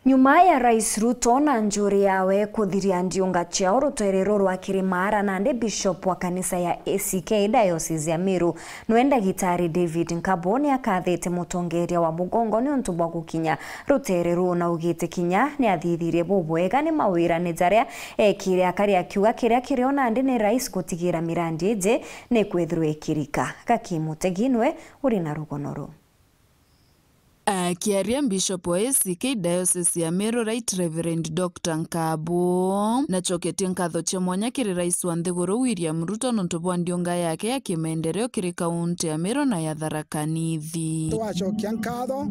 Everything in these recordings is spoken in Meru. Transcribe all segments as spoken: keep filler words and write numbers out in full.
Nyuma ya Rais Ruto na njuri yawe kuthiria ndiunga ciao rutere ruru rwa Kirimara, nandi Bishop wa kanisa ya A C K Diocese ya Meru, nwe Ndagitari David Nkabo, ni akathite mutongeria wa mugongo ni untu bwa gukinya rutere ruu, na augite kinya ni athithirie bubwega ni mawirane jaria ekire, akari akiuga kiria kirio nandi ni Rais gutigira mirandi iji ni kwithirwa ikirika. Gaki Mutegi nwe uri na rugono ruu. Akiaria, Bishop wa A C K Diocese ya Meru, Right Reverend Doctor Nkabo, nacoketie nkatho cia mwanya kiri Rais wa nthiguru William Ruto nontu bwa ndiunga yake ya kimaendeleo kiri kaunti ya Meru na ya Tharaka Nithi. Twacokia nkatho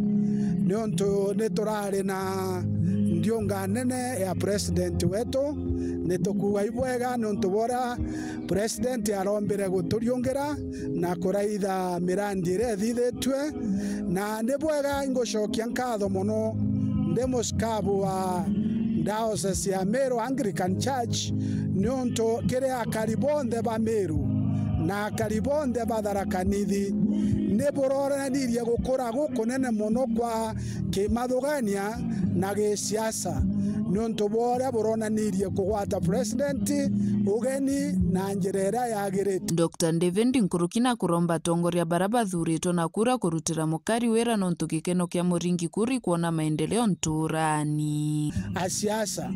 niuntu ni turari na ndiunga nene ya president wetu. Ni tukuuga ibwega niuntu bwa uria president arombire guturiungira na kuraitha mirandi iria ithithitue, na ni bwega ingucokia nkatho mono ndi mucikabu wa Diocese ya Meru Anglican Church, niuntu kiri akari bonthe ba Meru na akari bonthe ba Tharaka Nithi, ni buronanirie gukura gukunene mono kwa kimathugania na gisiasa, niuntu bwa uria buronanirie kugwata president ugeni na njira iria yagirite. Doctor David Nkuruki na kuromba atongoria baria bathuritwe na kura kurutira mukari wira, nontu gikeno kia muringi kura ikwona maendeleo nturani. Asiasa,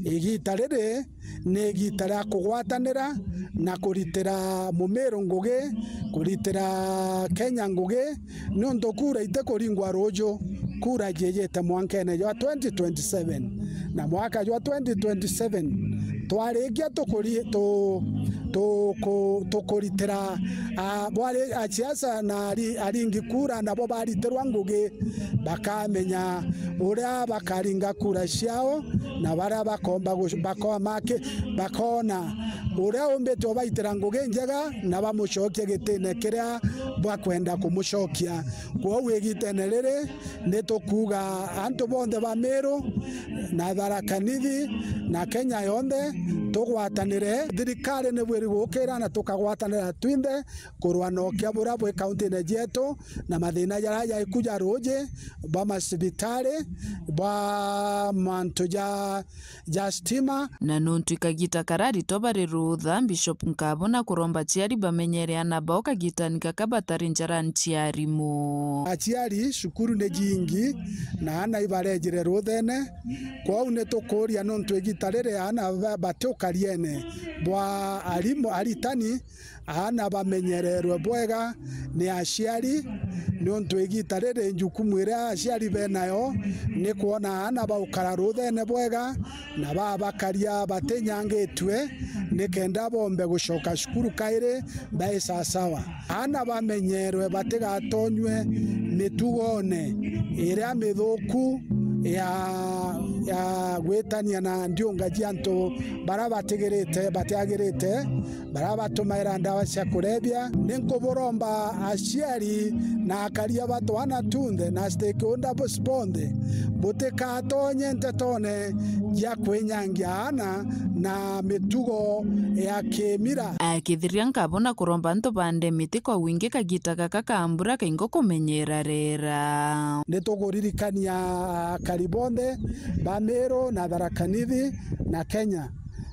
igita riri ni igita ria kugwatanira na kuritira Mumiru ngugi, kuritira Kenya ngugi, niuntu kura itikuringwa ruuju, kura ciijite mwankene jwa twenty twenty-seven. Na mwaka jwa twenty twenty-seven, twarikia tukuri-, tu-, tuku-, tukuritira, a, bwari, a, siasa na ari-, aringi kura nabo baritirwa ngugi, bakamenya uria bakaringa kura ciao, na baria bakomba guc-, bakoma ki-, bakona uria umbite ubaitira ngugi njega, na bamucokie gitine kiria bakwenda kumucokia. Kwou igitene riri, ni tukuuga antu bonthe ba Meru na Tharaka Nithi na Kenya yonthe, tugwatanire. Thirikari ni bwiri gukira na tukagwatanira twinthe kurwa na ukia buria bwi kauntine cietu, na mathina jaria jaiku ja ruuji, bwa macibitari, bwa mantu ja, ja stima. Na nontu i kagita kararitwa bari rutha, Bishop Nkabo na kuromba aciari bamenyere aana bao kagitani gaka batari njara nciari mo. Aciari, cukuru ni jingi, na aana ibarejire ruthene. Kwou ni tukuuria nontu igita riri aana ba-, bati ukariene bwa arimu, aritani, aana bamenyererwe bwega ni aciari, niuntu igita riri njukumu iria aciari benayo ni kwona aana baukara ruthene bwega na babakaria batinyangitue, nikenda bombe gucoka cukuru kairi bai sasawa. Aana bamenyerwe batigatonywe mitugone iria mithuku ya, ya gwitania na ndiunga cia antu baria batigirite, batiagirite, baria batumaira ndawa cia kurebia. Ni nkuburomba aciari na akaria ba twana tunthe na stakeholders bonthe, butikatonye ntetone cia kwinyangia aana na mitugo ya kimira. Akithiria Nkabo na kuromba antu bande miti kwa wingi kagita gaka ka mbura kaingo kumenyera rera. Ni tukuririkania akari bonthe ba Meru na Tharaka Nithi na Kenya,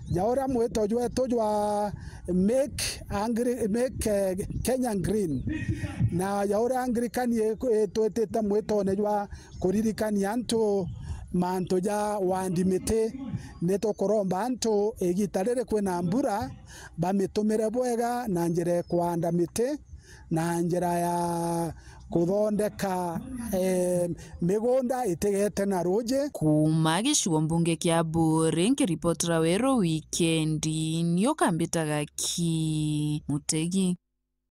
ja uria mwito jwetu jwa Make Angli-, Make, eh, Kenya Green, na ja uria Anglikani i-, itwitite mwitone jwa kuririkania antu mantu ja wandi miti. Ni tukuromba antu igita riri kwina mbura, bamitumire bwega na njira ya kwanda miti, na njira ya kuthondeka, eh, migunda itigete na ruuji. Kuuma gicigo mbunge kia Buuri, nkiripotera Weru Wikendi, ni ukambitaga ki Mutegi.